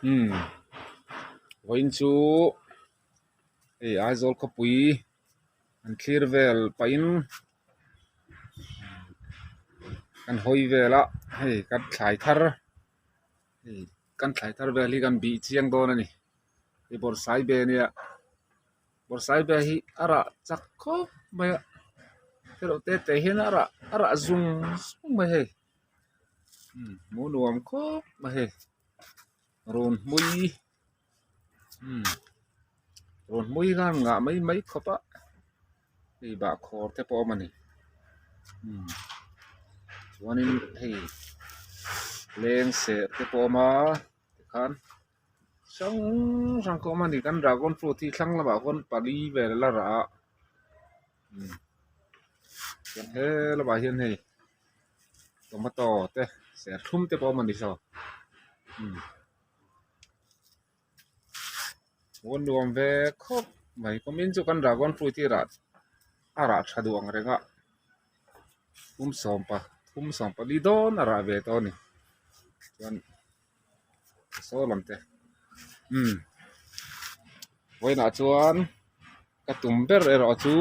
Umm vawiin chu hei Aizawl khawpui an thlir vel pahin kan hawi vel a hei kan thlai thar hei kan thlai thar vel hi kan bih chiang dawn a ni hei bawrhsaibe ania bawrhsaibe hi a rah chak khawp mai a tlereuh te te hian a rah a rah zung zung mai hei hmuh nuam khawp mai hei rawn hmui umm rawn hmui khan ngah mai mai khawp a hei bahkhawr te pawh a awm a ni umm chuanin hei leng serh te pawh a awm a tikhan hrang hrang ka awm a ni kan dragon fruit hi thlang lamah khawn pali vel a la rah a umm chuan he lamah hian hei tomato te serthlum te pawh a awm a ni saw umm hmuh nuam ve khawp mai kumin chu kan dragon fruit hi rah a rah tha duh ang reng a thum sawm pa thum sawm pali dawn a rah ve tawh a ni chuan saw lam te umm vawiinah chuan ka tum ber erawh chu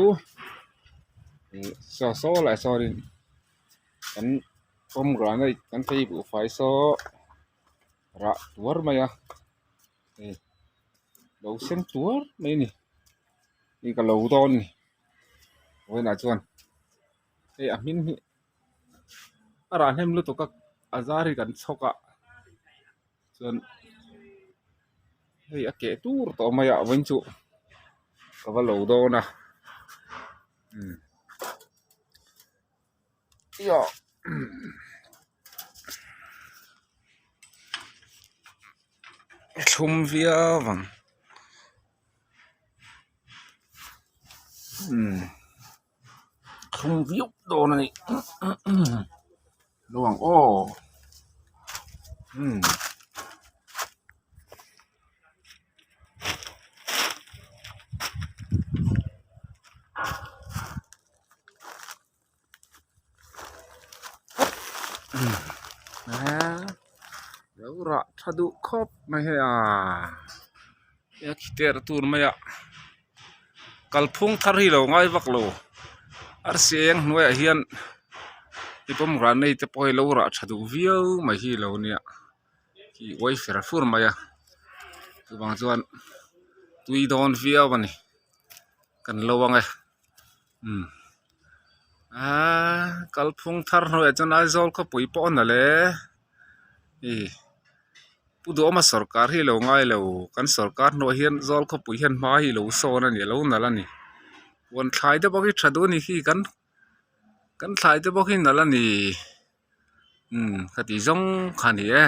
ih saw saw lah sawnin kan pomegranate kan phei buhfai saw rah tuar mai a hei lo sen tuar mai a ni hei ka lo dawn a ni vawiinah chuan hei a hming hi a rah hnem lutuk a a zar hi kan chhawk a chuan hei a keh tur tawh mai a vawiin chu ka va lo dawn a umm thlum viau ang umm thlum viau dawn a ni lo ang aw umm. Lo rah tha duh khawp mai hei a he khi ter tur mai a kalphung thar hi lo ngai vak lo arsi eng hnuaiah hian i pomegranate te pawh hi lo rah tha duh viau mai hi lo nia khi uai fer fur mai a chuvang chuan tui dawn viau a ni kan lo ang e. Umm aaa kalphung thar hnuaiah chuan Aizawl khawpui pawh a na le ih Pu Duhawma sawrkar hi a lo ngai lo kan sawrkar hnuaiah hian zawl khawpui hian hma hi a lo sawn a ni a lo nalh a ni huan thlai te pawh hi tha duh a ni khi kan kan thlai te pawh hi nalh a ni umm ka tih zawng kha a ni e.